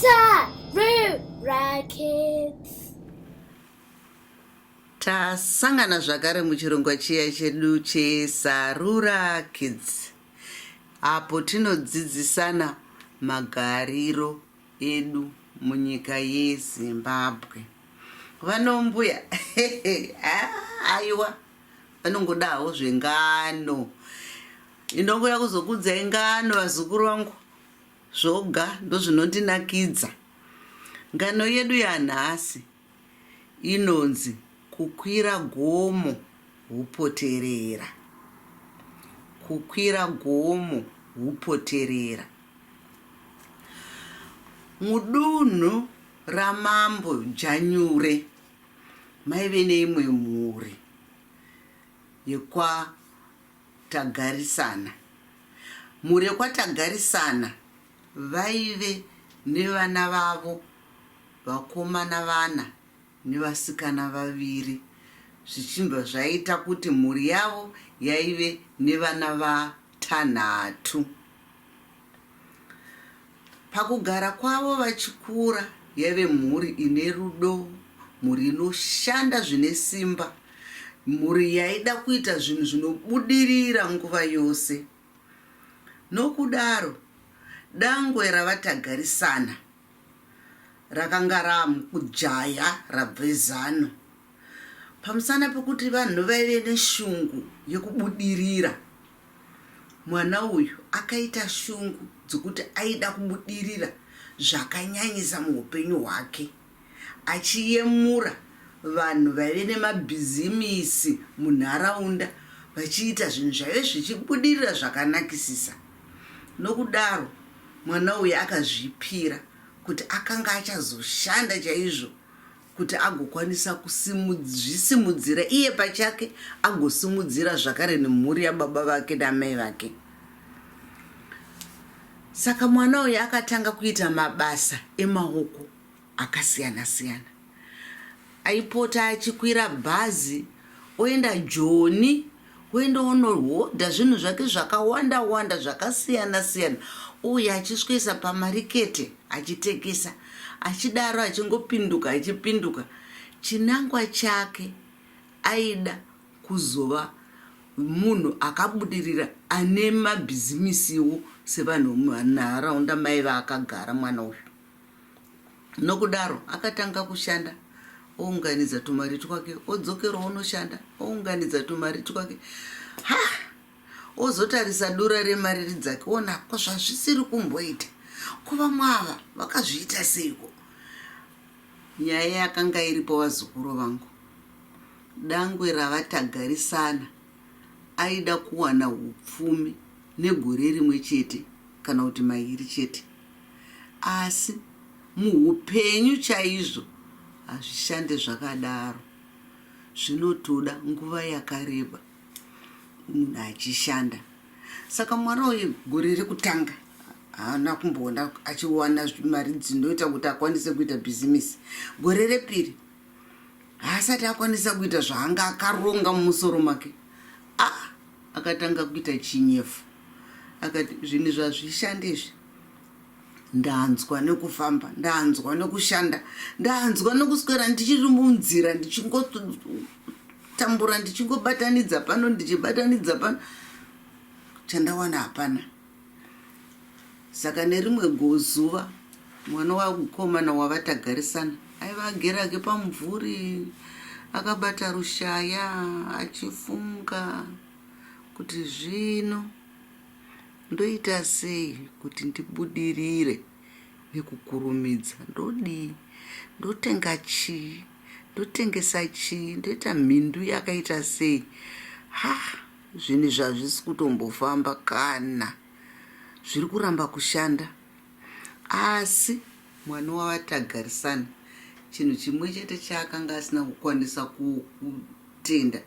Sarura Kids. Tasangana zvakare muchirongwa chiya chedu cheSarura Kids apo tinodzidzisana magariro edu munyika yeZimbabwe. Vanombuya aiwa vanongodawo zvengano. Ndinongouya kuzokuudzai ngano vazukuru vangu zvoga ndozvinondinakidza. Ngano yedu yanhasi inonzi kukwira gomo hupoterera. Kukwira gomo hupoterera. Mudunhu raMambo Janyure maive neimwe mhuri yekwaTagarisana. Mhuri yekwaTagarisana vaive nevana vavo vakomana vana nevasikana vaviri zvichibva zvaita kuti mhuri yavo yaive nevana vatanhatu. Pakugara kwavo vachikura yaive mhuri ine rudo, mhuri inoshanda zvine simba, mhuri yaida kuita zvinhu zvinobudirira nguva yose. Nokudaro, dangwe raVaTagarisana rakanga ramujaya rabve zano. Pamusana pekuti vanhu vaive neshungu yekubudirira, Mwana uyu akaita shungu dzekuti aida kubudirira zvakanyanyisa muupenyu hwake achiyemura vanhu vaive nemabhizimisi munharaunda vachiita zvinhu zvaive zvichibudirira zvakanakisisa. Nokudaro mwana uyu akazvipira kuti akanga achazoshanda chaizvo kuti agokwanisa kuzvisimudzira iye pachake agosimudzira zvakare nemhuri yababa vake naamai vake. Saka mwana uyu akatanga kuita mabasa emaoko akasiyana siyana. Aipota achikwira bhazi oenda Joni oenda onohodha zvinhu zvake zvakawanda wanda zvakasiyana siyana uye achisvikoisa pamarikete achitengesa achidaro achingopinduka achipinduka chinangwa chake aida kuzova munhu akabudirira ane mabhizimisiwo sevanhu munharaunda maiva akagara mwana uyu Nokudaro akatanga kushanda ounganidza tumari twake odzokera onoshanda ounganidza tumari twake ha ozotarisa dura remari dzake ona ko zvazvisiri kumboita ko vamwe ava vakazviita seiko nyaya yakanga iripo vazukuru vangu dangwe ravatagarisana aida kuwana upfumi negore rimwe chete kana kuti mairi chete Asi muhupenyu chaizvo hazvishande zvakadaro. Zvinotoda nguva yakareba munhu achishanda. Saka mwana uyu gore rekutanga haana kumboona achiwana mari dzinoita kuti akwanise kuita bhizimisi. Gore repiri haasati akwanisa kuita zvaanga akaronga mumusoro make. Ah, akatanga kuita chinyefu akati zvinhu zvazvishande izvi ndanzwa nekufamba ndanzwa nekushanda ndanzwa nekuswera ndichiri munzira ndichingotambura ndichingobatanidza pano ndichibatanidza pano chandawana hapana saka nerimwe gozuva mwana wamukomana wavatagarisana aiva agere ake pamumvuri akabata rushaya achifunga kuti zvino Ndoita sei kuti ndibudirire nekukurumidza? Ndodii? Ndotenga chii? Ndotengesa chii? Ndoita mhindu yakaita sei? Ha, zvinhu izvi hazvisi kutombofamba kana. Zviri kuramba kushanda. Asi mwana waVaTagarisana chinhu chimwe chete chaakanga asina kukwanisa kutenda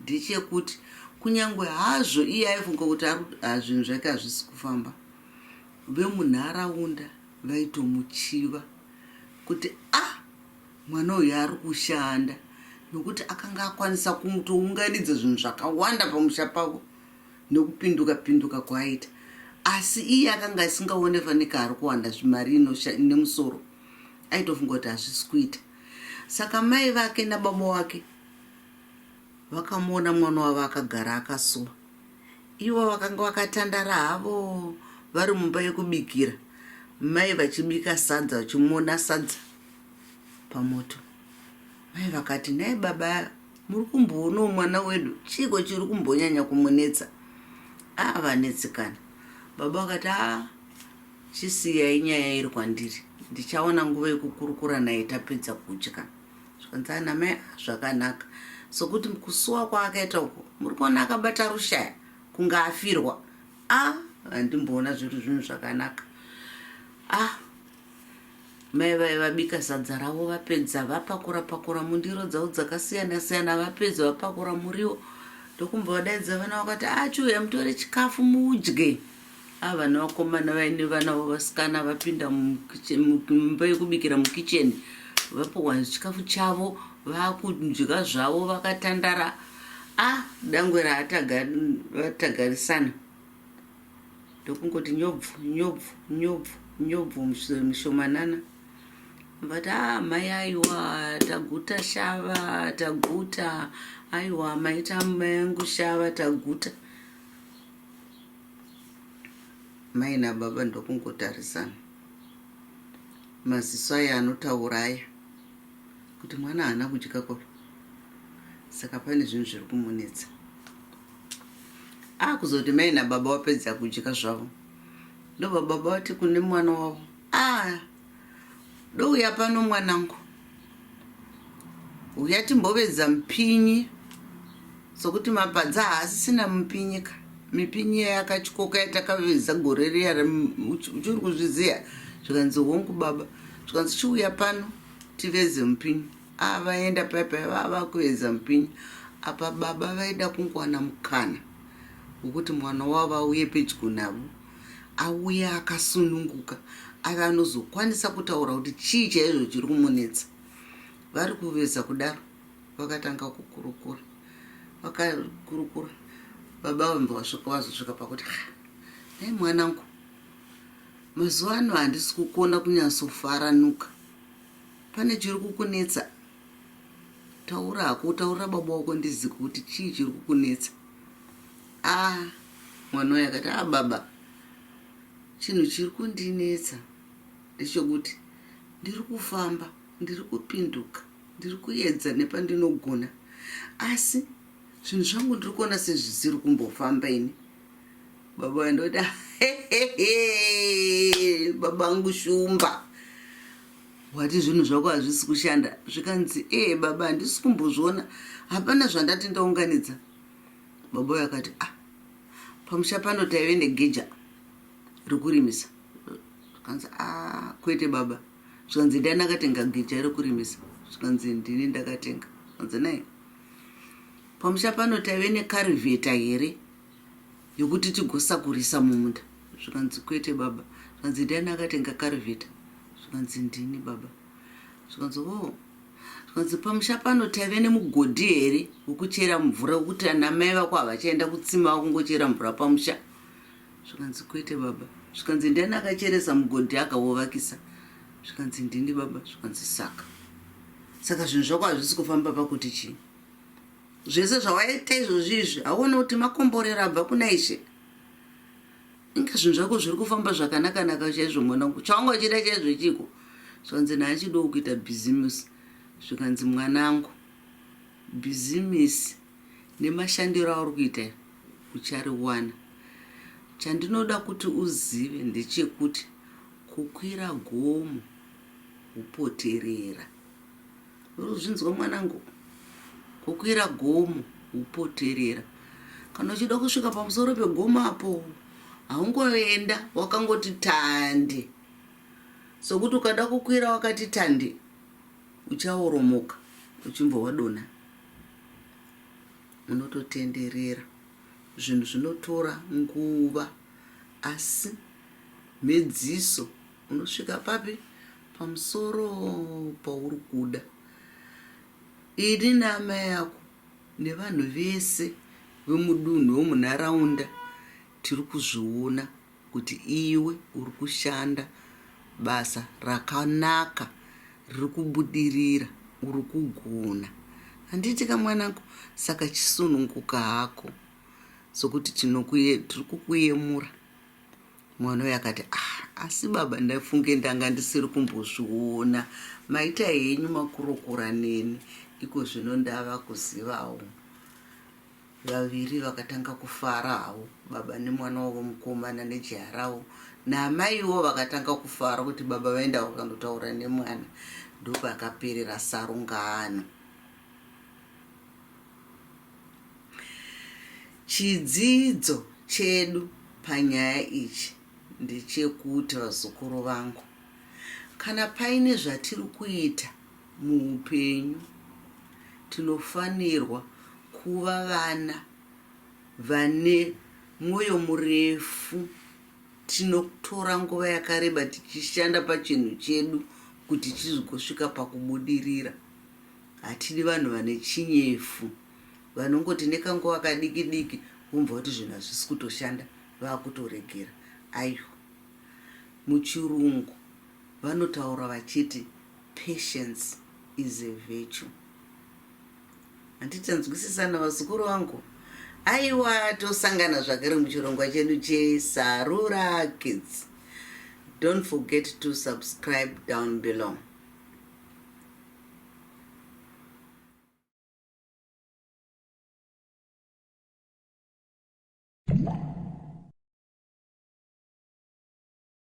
ndechekuti kunyange hazvo iye aifunga kuti zvinhu zvake hazvisi kufamba, vemunharaunda vaitomuchiva kuti a ah, mwana uyu ari kushanda nokuti akanga akwanisa kutounganidza zvinhu zvakawanda pamusha pavo nekupinduka pinduka kwaaita. Asi iye akanga asingaone fanika ari kuwanda zvimari ine musoro. Aitofunga kuti hazvisi kuita. Saka mai vake nababa wake vakamuona mwana wavo akagara akasuwa. Ivo vakanga vakatandara havo vari mumba yekubikira, mai vachibika sadza vachimona sadza pamoto. Mai vakati, Nhai baba, muri kumboonawo mwana wedu, chiiko chiri kumbonyanya kumunetsa? Ah, vanetsekana. Baba vakati, ah, chisiyai nyaya iri kwandiri, ndichawana nguva yekukurukura naye tapedza kudya. Zvikanzi ana mai, zvakanaka. Sokuti kusuwa kwaakaita uko, muri kuona akabata rushaya kunge afirwa. Ah, handimboona zviri zvinhu zvakanaka. Ah, Mai vaye vabika sadza ravo vapedza vapakura pakura mundiro dzavo dzakasiyana siyana vapedza vapakura muriwo ndokumba vadaidza vana vakati achiuya ah, mutore chikafu mudye a ah, vana vakomana vaine vana vo vasikana vapinda mumba yekubikira mukicheni vapuwa chikafu chavo vakudya zvavo vakatandara a ah, dangwe raatagarisana Ndokungoti nyobvu nyobvu nyobvu nyobvu mishomanana vati ah mai aiwa taguta shava taguta aiwa maita mai angu shava taguta mai nababa ndokungotarisana maziso aya anotaura aya kuti mwana haana kudya kwa saka pane zvinhu zviri kumunetsa akuzoti mai nababa wapedza kudya zvavo ndobva baba vati kune mwana wavo ah douya pano mwanangu uya timbovedza mupinyi sokuti mapadza haasisina mupinyi ka mipinyi yakatyoka yatakaveza gore riya uchiri kuzviziva zvikanzi hongu baba zvikanzi chiuya pano tiveze mupinyi Ah, vaenda paya paya vava kuedza mupinyi apa baba vaida kungowana mukana wekuti mwana wavo auye pedyo navo auye akasununguka ave anozokwanisa kutaura kuti chii chaizvo chiri kumunetsa vari kuveza kudaro vakatanga kukurukura vakakurukura baba vambo vasvika vazosvika pakuti nhai mwanangu mazuva ano handisi kukona kunyatsofaranuka Pane chiri kukunetsa taura hako taurira baba wako ndizive kuti chii chiri kukunetsa ah mwana uyo akati ah baba chinhu chiri kundinetsa ndechekuti ndiri kufamba ndiri kupinduka ndiri kuedza nepandinogona asi zvinhu zvangu ndiri kuona sezvisiri kumbofamba ini baba vandoda baba angu shumba wati zvinhu zvako hazvisi kushanda zvikanzi ee baba handisi kumbozviona hapana zvandati ndaunganidza baba uyo akati ah pamusha pano taive negeja rekurimisa zvikanzi a ah, kwete baba zvikanzi ndiani akatenga geja rekurimisa zvikanzi ndini ndakatenga zvikanzi nai pamusha pano taive nekarivheta here yokuti tigosakurisa mumunda zvikanzi kwete baba zvikanzi ndiani akatenga karivheta zvikanzi ndini baba zvikanzi o oh. zvikanzi pamusha pano taive nemugodhi here wekuchera mvura wekuti ana mai vako havachaenda kutsima vakungochera mvura pamusha zvikanzi kwete baba zvikanzi ndiani akacheresa mugodhi akawovakisa zvikanzi ndini baba zvikanzi saka saka zvinhu zvako hazvisi kufamba pakuti chii Zvese zvawaita izvozvi izvi hauone kuti makomborero abva kuna Ishe? Inga zvinhu zvako zviri kufamba zvakanakanaka chaizvo mwanangu. Chawanga uchida chaizvo chiko? Zvikanzi naachidawo kuita bhizimusi. Zvikanzi mwanangu, bhizimisi nemashandiro auri kuita uchariwana. Chandinoda kuti uzive ndechekuti kukwira gomo hupoterera. Uri kuzvinzwa mwanangu? Kukwira gomo upoterera. Kana uchida kusvika pamusoro pegomo apo haungoenda wakangoti tande. Sokuti ukada kukwira wakati tande uchaoromoka uchimbva wadonha. Unototenderera. Zvinhu zvinotora nguva asi mhedziso unosvika papi? Pamusoro pauri kuda. Ini naamai ako nevanhu vese vemudunhu vemunharaunda tiri kuzviona kuti iwe uri kushanda basa rakanaka riri kubudirira uri kugona handiti ka mwanangu saka chisununguka hako sokuti tiri kukuyemura mwana uyo akati ah, asi baba ndafunge ndanga ndisiri kumbozviona maita henyu makurukura neni iko zvino ndava kuzivawo Vaviri vakatanga kufara havo, baba nemwana wavo mukomana nejaya ravo naamaiwo vakatanga kufara kuti baba vaenda vakandotaura nemwana. Ndopakaperera sarungano. Chidzidzo chedu panyaya ichi ndechekuti vazukuru vangu, kana paine zvatiri kuita Muupenyu tinofanirwa kuva vana vane mwoyo murefu. Tinotora nguva yakareba tichishanda pachinhu chedu kuti chizogosvika pakubudirira. Hatidi vanhu vane chinyefu vanongoti nekanguva kadiki diki vobva vati zvinhu hazvisi kutoshanda vakutoregera. Aiwa, muchirungu vanotaura vachiti Patience is a virtue. Handiti tanzwisisana vazukuru vangu? Aiwa tosangana zvakare muchirongwa chedu cheSarura Kids. Don't forget to subscribe down below.